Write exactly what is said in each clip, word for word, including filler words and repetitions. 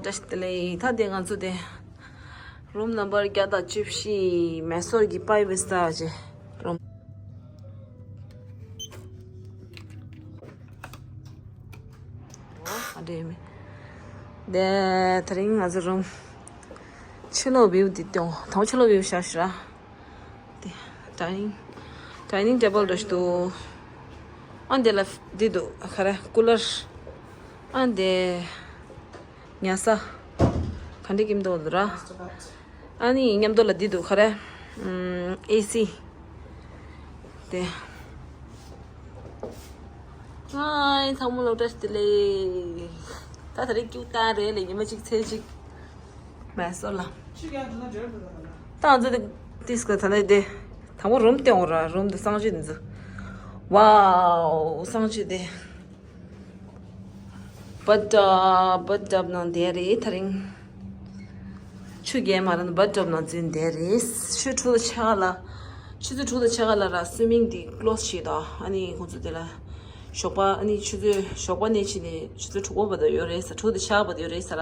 བཀྲ་ཤིས་བདེ་ལེགས། ད་དེ་ང་ཚོ་དེ་རུམ་ནམ་བར་བརྒྱ་དང་བཅུ་བཞི། མེ་སོར་གྱི་པའི་བི་སྟ་ཅེ་རུམ། ཨ་འདྲེ་མེ། དེ་དེ་རིང་ང་ཚོ་རུམ། ཕྱི་ལོགས་བིའུ་འདི་སྟོན། དང་ཕྱི་ལོགས་བིའུ་ཤར་ཤར། དེ་ཌའི་ནིང་། ཌའི་ནིང་ཊེ་བལ་འདྲ་ཞིག་འདུག་ཨ་འདི་ལ་འདི་འདུག་ག་རེ་ཀུ་ལར། ཨ་འདི་ཉལ་ས། ག་འདྲ་ཀིམ་འདུག་ལ་ར། ཨ་ནི་མཉམ་དུ་ལ་འདི་འདུག་ག་རེ། ཨམ། ཨེ་སི། དེ། ཧའི་ཚང་མ་ལོ་བཀྲ་ཤིས་བདེ་ལེགས། ད་ད་རེས་ཀྱུ་ཏང་རེད་ལེ། ཉི་མ་གཅིག་ཚེ་གཅིག་མེ་སོར་ལ། ད་ང་ཚོ་དེ་ཏིས་ཀ་ད་ལེ་དེ། དང་པོ་རུམ་སྟོན་འོ་ར། རུམ་དེ་གསང་སྤྱོད་འདི་ཚོ། ཝའོ། གསང་སྤྱོད་དེ། བཊ་ཊབ། བཊ་ཊབ་ནང་བསྡད་རེད་དེ་རིང་། ཆུ་རྐྱལ་མ་ར་ནི་བཊ་ཊབ་ནང་འཛུལ་བསྡད་རེད། ཆུ་ཚོད་དྲུག་དང་ཕྱེད་ཀ་ལ། ཆུ་ཚོད་དྲུག་དང་ཕྱེད་ཀ་ལ་ར་སུའི་མིང་དེ་ཀློ་སི་བྱེད་དོ། ཨ་ནི་ཁོང་ཚོ་དེ་ལ་ཞོགས་པ། ཨ་ནི་ཆུ་ཚོད་ཞོགས་པ་ནས་ཕྱིན་ནས་ཆུ་ཚོད་དྲུག་པ་བར་དུ་ཡོད་རེད་ཟེར། དྲུག་དང་ཕྱེད་ཀ་བར་དུ་ཡོད་རེད་ཟེར་ར།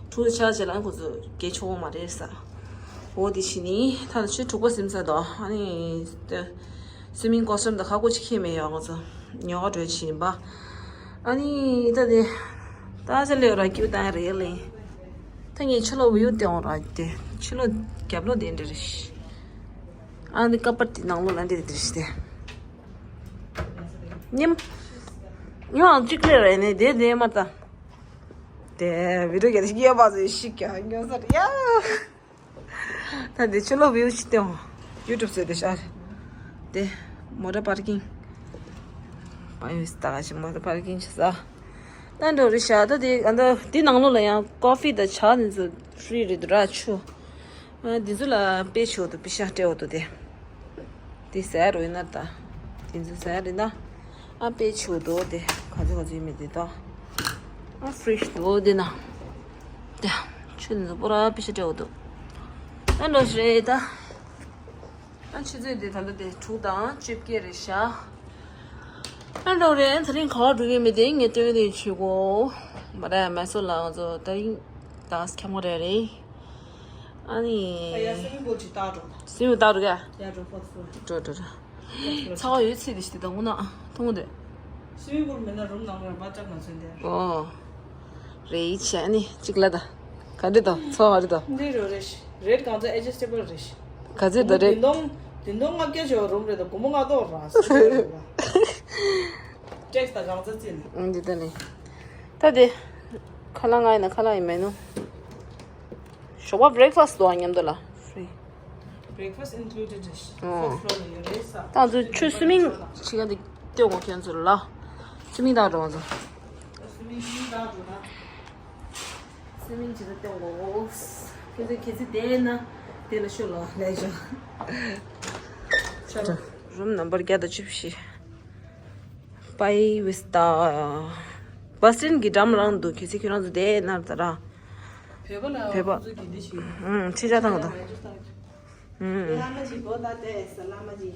དྲུག་དང་ཕྱེད་ཀ་རྗེས་ལ་ཁོང་ཚོ་རྐྱལ་ཆོག་གི་མ་རེད་ཟེར། འོ་དེ་བྱས་ནི་ད་ལྟ་ཆུ་ཚོད་དྲུག་པ་ཟིན་ཚར་དོ། ཨ་ནི་དེ། སུའི་མིང་ཀོ་སི་ཊམ་དང་ཁ་སྐོ་ཅིག་ཁྱེར་མེད་ཡོད། ང་ཚོ་ཉོ་ག་འགྲོ་བཞིན་པ། ཨ་ནི་ད་དེ། ད་ཆ་ལེ་ར་ཀྱུ་ཏང་རེད་ལེ། ད་ངས་ཕྱི་ལོགས་བིའུ་སྟོན་འོ་ར་དེ། ཕྱི་ལོགས་རྒྱབ་ལོགས་དེ་འདྲ་རེད། ཨ་ནི་ཀ་པར་དེ་ནང་ལོགས་ལ་འདྲ་དེ་རེད་དེ། ཉིམ། ཉོ་ཨང་གཅིག་ལེ་རེད་ནི་དེ་དེ་མ་ད། དེ་བི་ཌིའོ་ག་དེ་ཤི་ཡ་བ་ཟེ་ཤི་ཀྱང་ཉོ་ས་རེད་ཡ། ད་འདི་ཕྱི་ལོགས་བིའུ་ཞིག་སྟོན། ཡུ་ཊུབ་བཟོས་ཏེ་ཤར། དེ་མོ་ཊ་པར་ཀིང་། པའི་བི་སྟ་ཞིག་མོ་ཊ་པར་ཀིང་ཞིག་ས། ད་འགྲོ་རེད་ཤག་ད་དེ་ཨ་ད་དེ་ནང་ལོགས་ལ་ཡང་ཀོ་ཕི་དང་ཇ་འདི་ཚོ་ཧྥི་རི་རེད་འདུག་ར། ཆུ། ཨ་འདི་ཚོ་ལ་པེ་ཆེ་བོ་འདུག་པེ་ཤ་སྤྲད་འོ་འདུག་དེ། དེ་ཟ་རོ་ཡིན་ན་ད། དེ་ཚོ་ཟ་རེད་ན། ཨ་པེ་ཆེ་བོ་འདུག་དེ་ག་ཚོད་ག་ཚོད་ཡིན་མིན་དེ་ད། ཨ་ཧྥི་རི་ཤི་འདུག་འོ་དེ་ན། དེ། ཆུ་འདི་ཚོ་པོ་ར་པེ་ཤ་སྤྲད་འོ་འདུག་ཨ་འགྲོ་ཤི་རེད་ད། ཨ་ཆུ་ཚོད་དེ་ད་ལྟ་དེ་དྲུག་དང་བཅོ་བརྒྱད་རེད་ཤག་ཨ་འགྲོ་རེད། ད་རིང་ག་པར་འགྲོ་གི་མེད་དེ་ངས་སྟོན་གི་དེ་ཆུ་གོ། མ་ར་མ་སོ་ལ་ང་ཚོ་ད་རིང་ད་ཁྱམས་ངོ་རེ་རེད། ཨ་ནི། ཨ་ཡ་སུ་མི་བོ་ཅི་ཏ་འགྲོ། སུ་མི་ཏ་འགྲོ་ག་ཡ་འགྲོ་ཕོ་སུ། འགྲོ་འགྲོ་འགྲོ། ཚ་བ་ཡོད་ཚད་དེ་ཞིག་དེ་དང་འོ་ན་མཐོང་དེ། སུ་མི་བོ་མེད་ན་རུམ་ནང་ར་བ་ཅག་ན་ཚོན་དེ། ཨོ། རེད་ཆེ་ཨ་ནི་གཅིག་ལ་ད། ག་འདྲི་ད་ཚོ་ག་རེ་ད། འདི་རོ་རེད། རེད་གང་ཚ་ཨེ་ཇི་སི་ཊེ་བལ་རེད། ག་ཚོད་ད་རེད། དེ་དོང་དེ་དོང་ལྔ་བརྒྱ་ཞོ་རུམ་རེད་ད་སྒོར་མོ་ལྔ་སྟོང་ར་སུ་རེད་ར། ཊེག་སི་ད་གང་ཚ་ཙི་ནི། འདི་ད་ནི། ད་དེ། ཁ་ལག་ང་ཡིན་ན་ཁ་ལག་ཡིན་མེད་ནོ། ཞོགས་པ་བྷི་རེག་ཕ་སི་དང་མཉམ་དུ་ལ། ཧྥི་རི། Breakfast included. ཨོ། Fourth floor ལ་ཡོད་རེད་ས། ད་ང་ཚོའི་ཆུ་སུ་མིང་ཆི་ག་འདི་སྟོན་གོ་ཁྱོད་ཚོ་ལ། སུ་མིང་དང་འགྲོ་ང་ཚོ། སུ་མིང་སུ་མིང་དང་འགྲོ་ན། སུ་མིང་ཆི་ག་སྟོན་གོ། ཁྱོད་ཚོ་ཁྱེད་ཚོ་བསྡད་ན་དེ་ལ་ཤོད་ལ་ལས་བྱ། རུམ་ནམ་བར་བརྒྱ་དང་བཅུ་བཞི། པའི་བི་སྟ། བ་སི་ལིན་གྱི་འགྲམ་རང་འདུག་ཁྱེད་ཚོ་ཁྱོད་རང་ཚོ་བསྡད་ན་ད་ར། བོད་པ་ལ་བོད་པ། ཁོ་ཚོ་གི་འདི་ཞིག་ཨུམ་ཁྲི་ཆ་ཐང་དང་། ཨུམ། བླ་མ་ཅིག་བོད་ད་ལྟ་བླ་མ་ཅིག་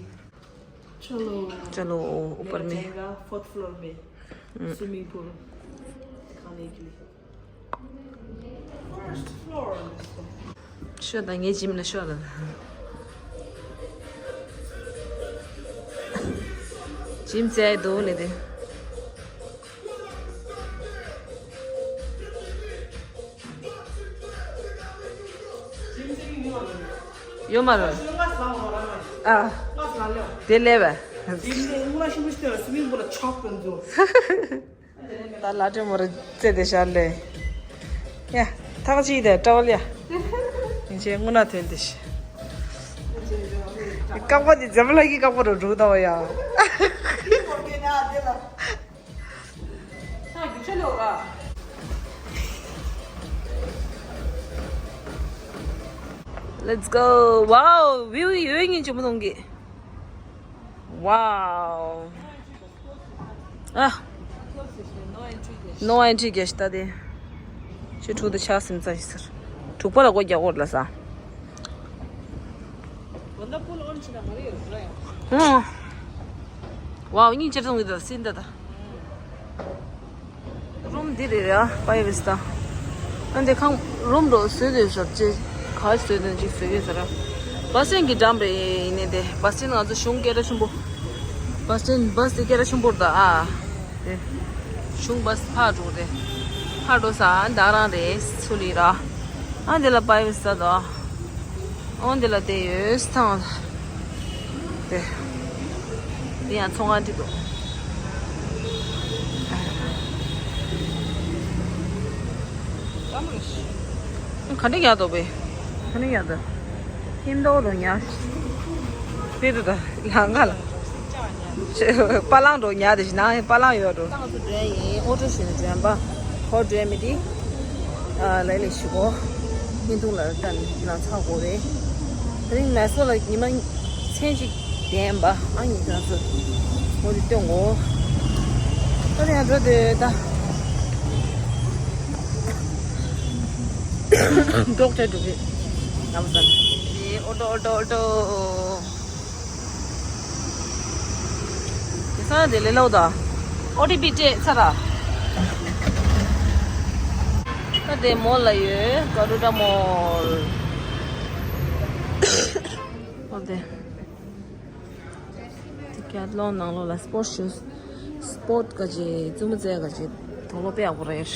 ཆོ་ལོ། ཆོ་ལོ། ཨུ་པར་མེ། Fourth floor མེ། ཨུམ། Swimming pool. ཤོག་དང་ངའི་ཇིམ་ལ་ཤོག་ལ། ཇིམ་རྩེ་འདུག་ལེ་དེ། ཡོད་མ་རེད། ཨ། དེ་ལས་བས། ད་ལ་དྲི་མོ་རེ་རྩེ་དེ་ཤར་ལེ། ཡ། ཐག་ཅིག་དེ་ཀྲ་བལ་ཡ། ཡིན་ཆེ་དངོས་གནས་ཐོན་དེ་ཤི། ཀག་པ་དེ་འཛམ་ལ་གི་ཀག་པ་རུ་འགྲོ་ད་བ་ཡ། Let's go. Wow, view ཡོད་ཉིན་ཆེ་མོ་མཐོང་གི། Wow. ཨ། No entry གྱ་ཤི་ད་དེ། ཆུ་དྲུག་དེ་ཆགས་སིམ་ཚ་ཤི་ཟེར། དྲུག་པ་ལ་སྒོ་རྒྱག་འོར་ལ་ས། ཨོ། ཝའོ་སྙིང་རྗེ་སོང་གི་ད་སིན་ད་ད། རུམ་འདི་རེད་ར་པའི་བི་སྟ། ཨ་འདི་ཁང་རུམ་འགྲོ་བཟོས་དེ་ཞབས་ཕྱི་ག་བཟོས་དེ་ཅིག་བཟོས་ཡོད་ཟེར། བ་སི་ཊན་གྱི་འགྲམ་རེད་ཡིན་ནས་དེ་བ་སི་ཊན་ང་ཚོ་གཞུང་སྐད་གྲགས་ཆེན་པོ། བ་སི་ཊན་བ་སི་དེ་སྐད་གྲགས་ཆེན་པོ་རེད་ད་ཨ། དེ་གཞུང་བ་སི་ཕར་འགྲོ་དེ་ཕར་འགྲོ་ས་ཨ་འདི་རང་རེད་ཚུལ་ལི་ར། ཨ་འདི་ལ་པ་ཡོད་ས་དོ། ཨོ་འདི་ལ་བསྡད་ཡོད་ཐང་། དེ། འདི་ཡང་ཚོང་ཁང་འགྲིག་འདུག་ག་འདྲ་ཡག་འདུག་པས། ག་འདྲ་ཡག་འདུག་ཁྱིམ་ཐོག་རུ་ཉར། དེ་རུ་ད་ལང་ག་ལ། པ་ལང་རུ་ཉར་དེ་ཞིག་ནང་པ་ལང་ཡོད་འགྲོ། ད་ང་ཚོ་འགྲོ་ཡ་ཡིན། ཨོ་ཊོ་ཞིག་ནས་འགྲོ་ཡ་ཡིན་པ། ཧོ་འགྲོ་ཡ་མི་དེ། ཨ་ལས་ལས་ཞིག་གོ། བརྙན་ཐུང་ལ་ལྟ་ནས་ལང་ཚར་དགོས་རེད། དེ་རིང་མེ་སོར་ལ་ཉི་མ་མཚན་གཅིག་བསྡད་ཡིན་པ། ཨ་ཡིན་ཙང་ཚོ་འོ་དེ་སྟོན་གོ། ད་ནས་ཡང་འགྲོ་དེ་ད། འབྲོག་གྲས་འགྲོ་གི། ཡང་མ་ཟ། ཨོ་ཏོ་ཨོ་ཏོ་ཨོ་ཏོ། དེ་སང་དེ་ལས་ལོག་ད། ཨོ་ཊི་པི་སྤྲད་ཚར་ར། ད་དེ་མོལ་ལ་ཡོད། ག་རུ་ཏྲ་མོལ། ཨོ་དེ། དེ་ཀེ་ཐ་ལོན་ནང་ལོགས་ལ་སི་པོར་ཊི་ཤུ་ཛི། སི་པོར་ཊི་ག་ཅིག་རྩེད་མོ་རྩེ་ག་ཅིག་དོག་ལོ་དཔེ་ཡག་པོ་རེད།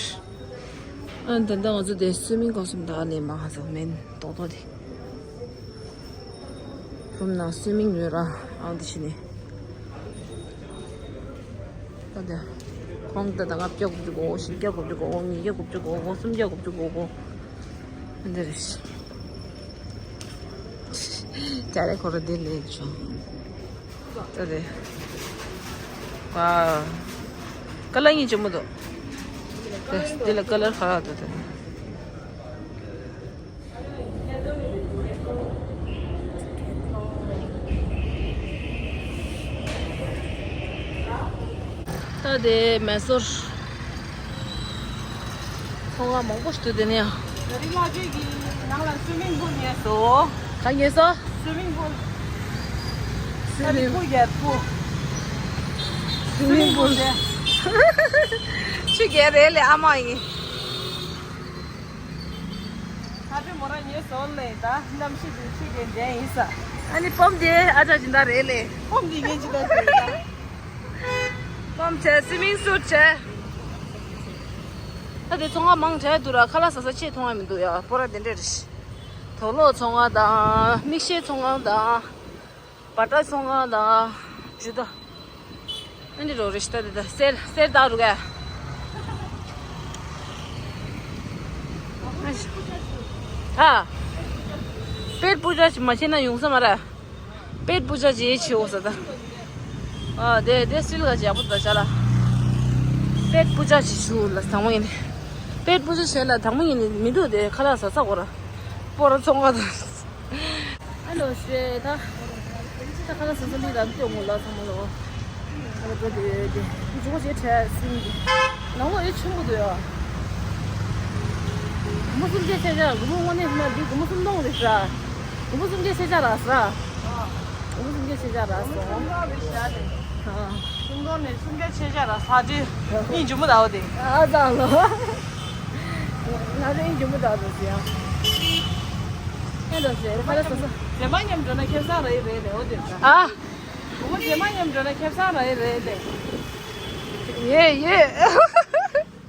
ཨ་ནི་ད་ལྟ་ང་ཚོ་དེ་སུའི་མིང་ཀོ་སི་ཊུམ་ད་ལེན་པ་ཧ་ཟ་མེད་དོག་དོག་དེ། རུམ་ནང་སུའི་མིང་ཡོད་ར། ཨང་དེ་ཕྱི་ནས། ད་ལྟ་ཁོང་ད་ལྟ་ལྔ་བརྒྱ་དགུ་བཅུ་གོ་གོ། བཞི་བརྒྱ་དགུ་བཅུ་གོ་གོ། ཉིས་བརྒྱ་དགུ་བཅུ་གོ་གོ། སུམ་བརྒྱ་དགུ་བཅུ་གོ་གོ། འདི་རེད། ད་རེས་ཁོ་ར་འདི་ལས་བྱུང་། ད་རེད། ཝའོ། ཀ་ལར་གཉིས་ཅི་མོ་འདུག་དེ་འདི་ལ་ཀ་ལར་ཁ་རག་འདུག་དེ། ད་དེ་མེ་སོར་ཚོང་ཁང་མང་པོ་ཞིག་འདུག་དེ་ནས་ཡང་། ད་རིང་ལྷག་ཆད་ཀྱི་ནང་ལ་སུའི་མིང་པུལ་རྙེད་སོང་། ག་རྙེད་སོང་། སུའི་མིང་པུལ། ད་རིང་པུ་རྒྱལ་པོ། སུའི་མིང་པུལ་དེ། ཆུ་རྒྱལ་རེད་ལས་ཨ་མ་ཡིན། ད་དེ་མོ་རང་ཉེ་སོང་ལས་ད་གནམ་གཤིས་དེ་ཆུ་རྒྱལ་འདྲ་ཡིན་ས། ཨ་ནི་པམ་དེ་ཨ་ཅག་ཇི་འདྲ་རེད་ལས། པམ་དེ་ངས་ཇི་འདྲ་རེད་ད། པམ་བྱས་སུའི་མིང་སུཊ་བྱས། ད་དེ་ཚོང་ཁང་མང་དྲགས་འདུག་ར། ཁ་ལག་ཟ་ས་ཆེ་མཐོང་ཡ་མི་འདུག་ཡ། སྤོ་ར་དེ་འདྲས་རེད། དོག་ལོ་ཚོང་ཁང་དང་མིག་ཤེལ་ཚོང་ཁང་དང་། བ་ཏྲ་ཚོང་ཁང་དང་། ཇུ་ད། ཨ་འདི་རོ་རེ་ཤི་ད་དེ་ད་སེར་སེར་ད་རུ་ག་ཨ། པེཊ་པུ་ཇ་ཞིག་མ་བྱས་ན་ཡོང་ས་མ་རེད། པེཊ་པུ་ཇ་ཅིག་བྱེད་འོ་ས་ད། ཨ་དེ་དེ་སིལ་ག་ཅིག་ཡག་པོ་ད་བྱ་ལ། པེཊ་པུ་ཇ་ཅིག་ཞུ་ལ་དང་པོ་ཡིན། པེཊ་པུ་ཇ་བྱས་ལ་དང་པོ་ཡིན་མི་འདུག་དེ་ཁ་ལག་ཟ་ས་གོ་ར། སྤོ་ར་ཚོང་ཁང་དང་། ཨ་ལོ་ཞེས་ད། ད་ཁ་ལག་ཟ་ས་ལི་ར་སྐྱོ་ངོ་ལ་ཚང་མ་ལོ། ཨ་ལོ་དེ་དེ་དེ་ཇོ་ཞེས་བྲལ་སིན་གི། ནང་ལོ་ཨེ་ཆེན་པོ་འདུག་ཡ། སྒོར་མོ་སུམ་བརྒྱ་ཆ་བཞག་སྒོར་མོ་དངོས་གནས་ན་འདི་སྒོར་མོ་སུམ་སྟོང་རེད་ཤག་སྒོར་མོ་སུམ་བརྒྱ་ཆ་བཞག་རག་ས། སྒོར་མོ་སུམ་བརྒྱ་ཆ་བཞག་རག་སོང་། སུམ་སྟོང་རེད་ཤག་ལས། ཨ། སུམ་སྟོང་ནས་སུམ་བརྒྱ་ཆ་བཞག་རག་ས་དེ། ཨིན་ཇུ་མོ་ད་འོ་དེ། ཨ་ཙང་ལོ། ང་ཚོ་ཨིན་ཇུ་མོ་ད་འོ་དེ་ཡ། ཨེ་འདྲ་ཟེར་ཁ་ལག་ཟ་ས། རྗེས་མ་མཉམ་འགྲོ་ན་ཁེ་བཟང་རག་གི་རེད་ལས་འོ་དེ་ད། ཨ། བུ་མོ་རྗེས་མ་མཉམ་འགྲོ་ན་ཁེ་བཟང་རག་གི་རེད་ལས། ཡེ་ཡེ།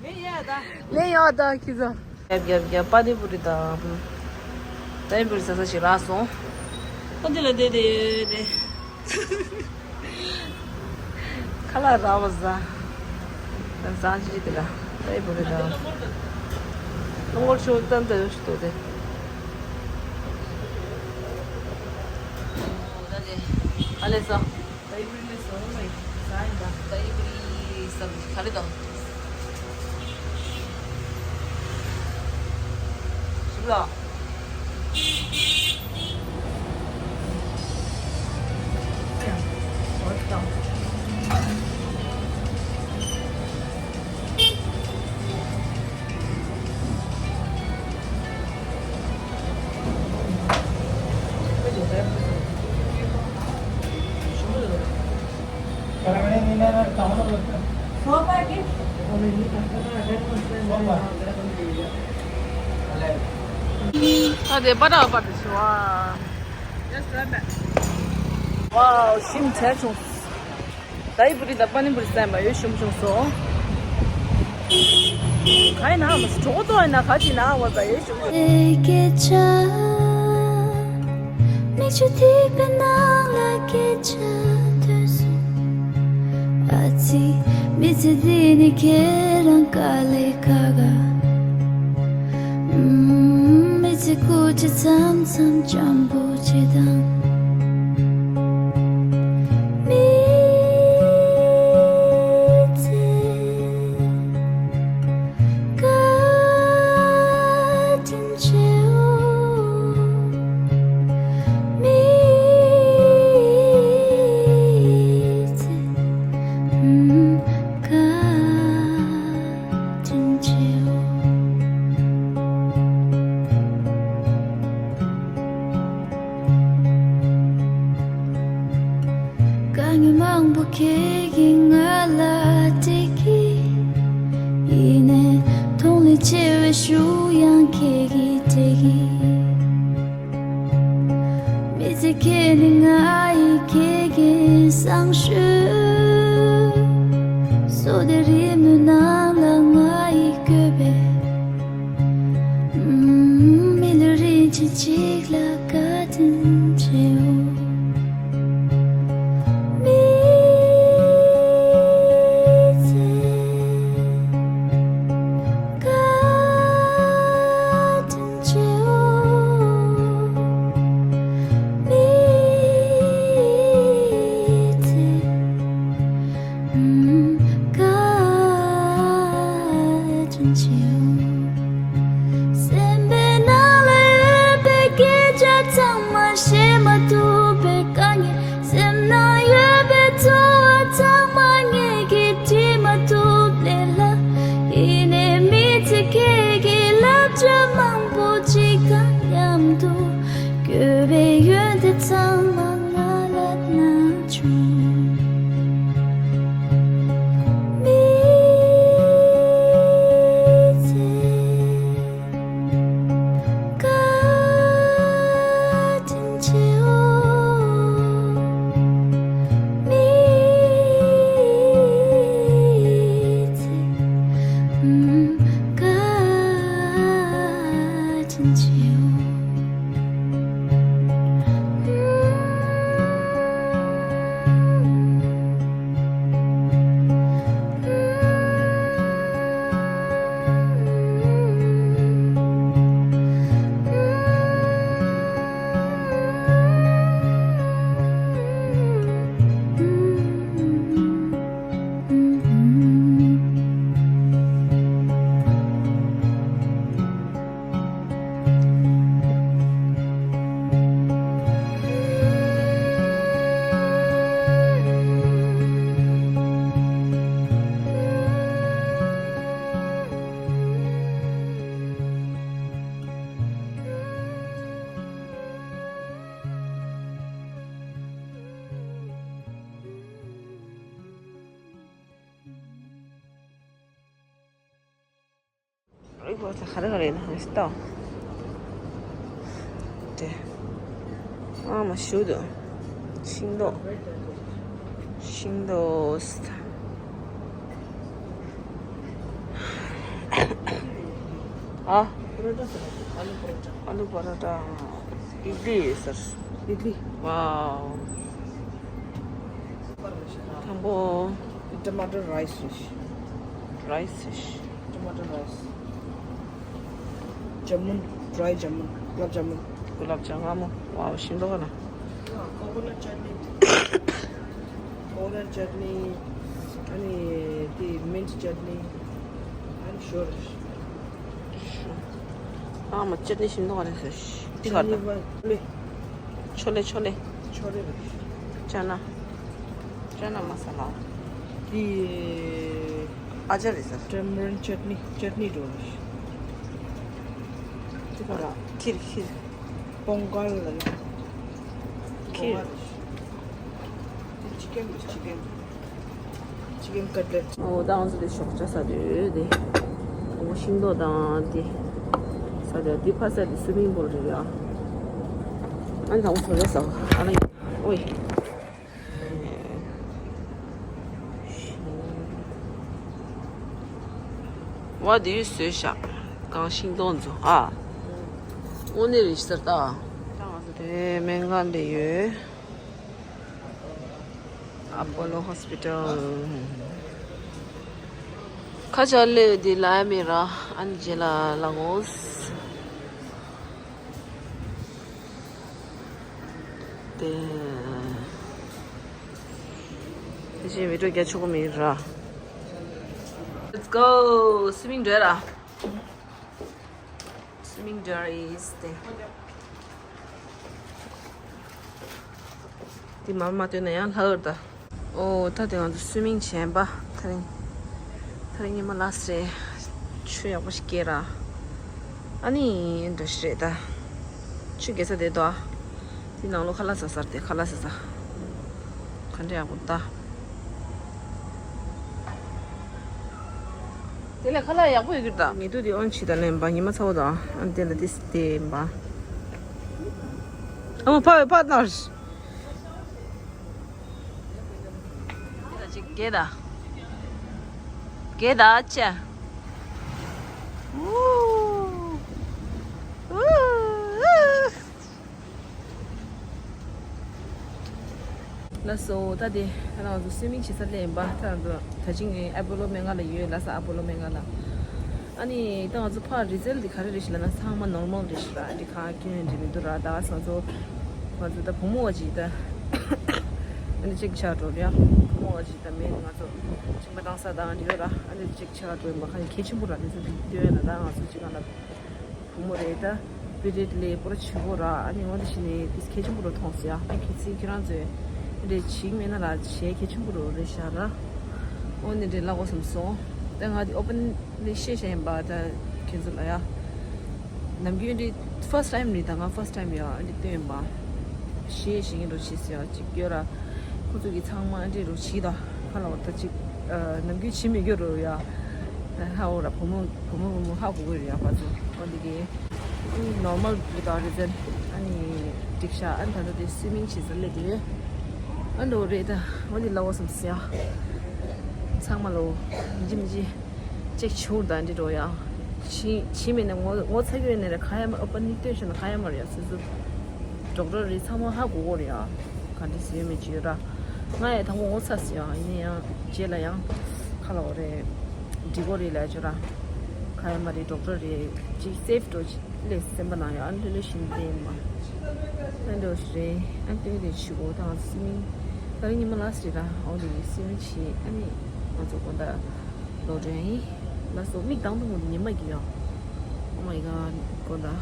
ལས་ཡ་ད། ལས་ཡ་ད་ཁི་ཟ། རྒྱབ་རྒྱབ་རྒྱབ་པ་ནི་པུ་རི་ད། པ་ནི་པུ་རི་ཟ་ས་ཞིག་རག་སོང་། ཨ་འདི་ལ་བསྡད་དེ་ཡོད་དེ། ཁ་ལག་རག་པ་ཟ། ཟ་ཅི་དེ་ལ་པ་ནི་པུ་རི་ད། རླུང་འཁོར་ཆུ་ཏན་ཏན་ཡོད་ཞིག་འདུག་དེ། ཨ་ལེ་ཟ། ད་ཡི་པི་རི་ལེ་སོ་མ་ཡི་ས་ཡིན་ད། ད་ཡི་པི་རི་སམ་ག་རེ་དང་། ཞིབ་ལ། ཨ་དེ་པ་ཏྲ་པ་ཏྲ་ཞུ་བ། Just run back. Wow, ཞིམ་ཆེ་བྱུང་། ད་ཡི་པུ་རི་ད་པ་ནི་པུ་རི་སྟན་པ་ཡོད་ཞུམ་བྱུང་སོང་། ག་ཡིན་ན་མ་སུ་གྲོགས་ཏོ་ཡིན་ན་ག་ཅི་ན་བ་ད་ཡོད་ཞུམ་བྱུང་། ཨེ་སྐད་ཆ། མིག་ཆུ་ཐིགས་པའི་ནང་ལ་སྐད་ཆ་ཐོན་སོང་། ཨ་ཙི། མི་ཚེ་འདི་ནི་ཁྱེད་རང་དཀའ་ལས་ཁག་ག་མི་ཚེ་སྐུ་ཚེ་མཚམས་མཚམས་སྤྱང་པོ་བྱེད་དང་། མི་ཚེ། བཀའ་དྲིན་ཆེའོ། མི་ཚེ་བཀའ་དྲིན་ཆེའོ། དཀའ་ངལ་མང་པོ་ཁྱེད་ཀྱིས་ང་ལ་སྤྲད་ཀྱི། ཡིན་ནའི་མཐོང་ལས་ཆེ་བའི་ཤུགས་ཡང་ཁྱེད་ཀྱིས་སྤྲད་ཀྱི། མི་ཚེ་ཁྱེད་ནི་ང་ཡི་ཁྱེད་ཀྱི་བསང་ཤུ། བསོད་བདེ་རི་མོའི་ནང་ལ་ང་ཡི་བཀོད་པའི། མི་ལུས་རིན་ཆེན་གཅིག་ལ་བཀའ་དྲིན་ཆེའོ། མི་ཚེ་བཀའ་དྲིན་ཆེའོ། མི་ཚེ་བཀའ་དྲིན་ཆེའོ། སེམས་པའི་ནང་ལ་ཡོད་པའི་སྐད་ཆ་ཚང་མ་བཤད་མ་ཐུབ་པའི་དཀའ་ངལ། སེམས་ནང་ཡོད་པའི་ཚོར་བ་ཚང་མ་ངེད་ཀྱིས་བྲིས་མ་ཐུབ་ལས་སླ། ཡིན་ནའི་མི་ཚེ་ཁྱེད་ཀྱིས་བསླབ་བྱ་མང་པོ་གཅིག་དང་མཉམ་དུ་བཀོད་པའི་ཡོན་ཏན་ཚང་མ་ང་ལ་གནང་བྱུང་། མི་ཚེ་བཀའ་དྲིན་ཆེའོ། མི་ཚེ་བཀའ་དྲིན་ཆེའོ། རིག་པ་ཚ་ག་རེ་ག་རེ་ཡིན་ན་ཧ་སྟོ། དེ། ཨ་མ་ཞུ་དོ། ཤིང་ཏོག་ཤིང་ཏོག་སི་ཐ། ཨ། ཨ་ལུ་པ་ར་ཏ། ཨི་ཌི་ལི་ཡོད་ས་རེད། ཨི་ཌི་ལི། ཝའོ། དང་པོ། Tomato rice རེད། རའི་སི་རེད། Tomato rice. ཇ་མུན། dry ཇ་མུན། གུ་ལབ་ཇ་མུན། གུ་ལབ་ཇ་མུན། ཝའོ། ཤིང་ཏོག་ན། Coconut chutney. Coconut chutney. ཨ་ནི་དེ་mint chutney. I'm sure. ཨ་མ་ཅཊ་ནི་ཞིམ་མདོག་ག་རེ་བཟོས་ཤིག་ཏི་ཁ་ཆོ་ལེ། ཆོ་ལེ་ཆོ་ལེ། ཆོ་ལེ་རེད། ཅ་ན། ཅ་ན་མ་ས་ལ། དེ་ཨ་ཅར་རེད་ཟེར། tamarind chutney. chutney འགྲོ་རེད། ཏི་ཁ་ལ། ཁིར་ཁིར། པོང་ཀལ་ལ་ལ། ཁིར། Chicken, chicken. Chicken cutlet. ཨོ་ད་ང་ཚོ་དེ་ཞོགས་ཇ་ཟ་དུས་དེ། ཨོ་ཤིང་ཏོག་དང་དེ། ས་ འདི་ཕ་ས་འདི་སུ་མིང་པུལ་རེད་ཡ། ཨ་ནི་དང་པོ་ཚོ་རེད་ཟ། ཨ་ལ་ཡིན། ཨོའི། ཝ་དེ་བཟོས་ཤག་གང་ཤིང་སྡོང་ཚོ་ཨ། དངོས་གནས་རེད་ཤག་ད། དེ་སྨན་ཁང་འདྲ་ཡོད། Apollo Hospital། ཁ་ཆ་ལེ་དེ་ལ་མེ་ར་ཨན་ཇེ་ལ་ལ་གོས། དེ། དེ་བཞིན་བི་ཌིའོ་རྒྱག་ཆོག་གི་མེད་ར། Let's go! Swimming འགྲོ་ར། Swimming འགྲོ་རེད་དེ། དེ་མར་མ་བཏོན་ན་ཡང་ལྷག་ད། ཨོ་ད་དེ་ང་ཚོ་སུའི་མིང་བྱས་པ། ཐ་རིང་། ཐ་རིང་ཉི་མ་ལ་སེ། ཆུ་ཡག་པོ་ཞིག་སྐྱེས་ར། ཨ་ནི་འདྲ་ཞིག་རེད་ད། ཆུ་རྒྱས་ས་དེ་དོ། དེ་ནང་ལོ་ཁ་ལག་ཟ་ས་རེད་དེ། ཁ་ལག་ཟ་ས། ག་འདྲ་ཡག་པོ་ད། དེ་ལས་ཁ་ལག་ཡག་པོ་ཡོད་ཀྱི་རེད་ད། ཉེ་དུ་དེ་ཨོན་ཆི་ད་ལེན་པ། ཉི་མ་ཚ་བོ་དང་ཨ་ནི་དེ་ལ་དེ་དེ་ཡིན་པ། ཨ་མ་ཕ་ཕ་ནར། ཅིག་སྐད་ད། སྐད་ད་ཅེ། ཨུ། ཨུ། ལགས་སོ། ད་དེ་ད་ང་ཚོ་སུའི་མིང་བྱེད་ས་སླེབས་ཡིན་པ། ད་ང་ཚོ་ད་ཅིང་ཨ་པོ་ལོ་སྨན་ཁང་ལ་ཡོད། ལྷ་ས་ཨ་པོ་ལོ་སྨན་ཁང་ལ། ཨ་ནི་ད་ང་ཚོ་ཕར་རི་ཛལ་འདི་ག་རེ་རེད་ཞེ་ལབ་ན་ཚང་མ་ནོར་མལ་རེད་ཞེ་ལ། འདི་གང་སྐྱོན་འདི་མི་འདུག་ར། ད་ང་ཚོ་ང་ཚོ་ད་བུ་མོ་བ་ཅིག་ད་ཨ་ནི་ཅིག་ཆགས་འགྲོ་རེད་ཡ། བུ་མོ་བ་ཅིག་ད་མེད། ང་ཚོ་མཆིན་པ་བཏང་ས་དང་འདི་ཡོད་ར། ཨ་ནི་ཅིག་ཆགས་འགྲོ་ཡིན་པ་གང་གལ་ཆེན་པོ་ར། འདི་ཚོ་འདི་སྟོན་ཡ་ན་ད་ང་ཚོ་ཅིག་གང་ལ་བུ་མོ་རེད་ད། པི་རི་ཡོད་ལས་པོ་ར་བྱེད་དགོས་ར། ཨ་ནི་འོ་འདི་བྱས་ནས་དེ་གལ་ཆེན་པོ་རུ་མཐོང་སོང་ཡ། ཨ་ཁྱེད་ཚོས་ཁྱེད་རང་ཚོས་འདི་འདྲ་བྱེད་ཀྱི་མེད་ན་ར། བྱེད་གལ་ཆེན་པོ་རུ་རེད་ཤག་ར། འོ་འདི་འདྲ་ལབ་དགོས་བསམ་སོང་། ད་ང་འདི་ཨོ་པན་ལས་བཤད་བཤད་ཡིན་པ། ད་ཁྱེད་ཚོ་ལ་ཡ། ནམ་རྒྱུན་འདི་ཕར་སི་ཊི་ཊའིམ་རེད་ད། ང་ཕར་སི་ཊི་ཊའིམ་ཡ་འདི་སྟོན་ཡིན་པ། བཤད་བཤད་ཀྱི་རུ་བྱེད་སོང་ཡ། ཅིག་ཡོད་ར། ཁོ་ཚོ་གི་ཚང་མ་འདྲེ་རུ་བྱེད་ད། ཁ་ལ་བ་ད་ཅིག་ཨ་ནམ་རྒྱུན་བྱེད་མི་རྒྱུ་རུ་ཡ། ད་ཧ་འོ་ར། བུ་མོ་བུ་མོ་བུ་མོ་ཧ་གོ་གི་རེད་ཡ། ཕ་ཚོ་འོ་འདི་གི་ཨ་ནི་ནོར་མལ་རེད་ད། རི་ཛལ་ཨ་ནི་འགྲིག་ཤག་ཨ་ནི་ད་ལྟ་དེ་སུའི་མིང་བྱེད་ས་སླེབས་དེ། ཨ་འདྲ་བོ་རེད་ད། འོ་འདི་ལབ་དགོས་བསམ་སོང་ཡ། ཚང་མ་ལོ་མི་འཇི་མི་འཇི། ཅེག་བྱུང་ད་འདི་འགྲོ་ཡ། ཕྱི་ཕྱི་མི་ནས་ངོ་ངོ་ཚ་གི་ཡོད་ནས་རེད། ག་ཡ་མ་ཨོ་པན་ནི་སྟོན་བྱུང་ན་ག་ཡ་མ་རེད་ཡ། སོ་སོ་ཌོག་ཊར་རེད། ཚང་མ་ཧ་གོ་གོ་རེད་ཡ། ག་འདྲ་ཟེར་ཡོད་མེད་ཅི་ཡོད་ར། ང་ཡ་དང་པོ་ངོ་ཚ་སི་ཡ། ཡིན་ན་ཡང་རྗེས་ལ་ཡང་ཁ་ལ་འོ་རེད། འགྲིག་གོ་རེད་ལ་ཅོ་ར། ག་ཡ་མ་རེད། ཌོག་ཊར་རེད། ཅིག་སེབ་འགྲོ་ཅིག་ལས་སེམས་པ་ནང་ཡ། ཨ་ནི་ལོ་ལོ་བཞིན་བསྟན་མ། ཨ་འདྲ་བོ་ཞིག་རེད། ཨ་ནི་སྟོན་དེ་ཆུ་གོ་དང་སི་མིང་། ད་རིང་ཉི་མ་ལ་སི་རེད་ར། འོ་དེ་སི་མིང་བྱེད། ཨ་ནི་ང་ཚོ་དགོང་དག་ལོག་འགྲོ་ཡིན། ལགས་སོ། མིག་དང་པོ་ངོ་ཉི་མ་གི་ཡོད། Oh my god། དགོང་དག་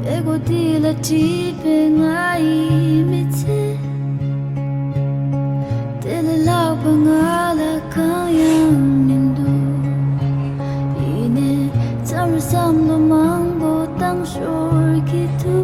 པད་གོ་འདི་ལ་བྲིས་པའི་ང་ཡི་མི་ཚེ། དེ་ལས་ལྷག་པ་ང་ལ་གང་ཡང་མི་འདུག་ཡིན་ནའི་མཚམས་རེ་བསམ་བློ་མང་པོ་བཏང་ཞོར་གྱི་ཐུག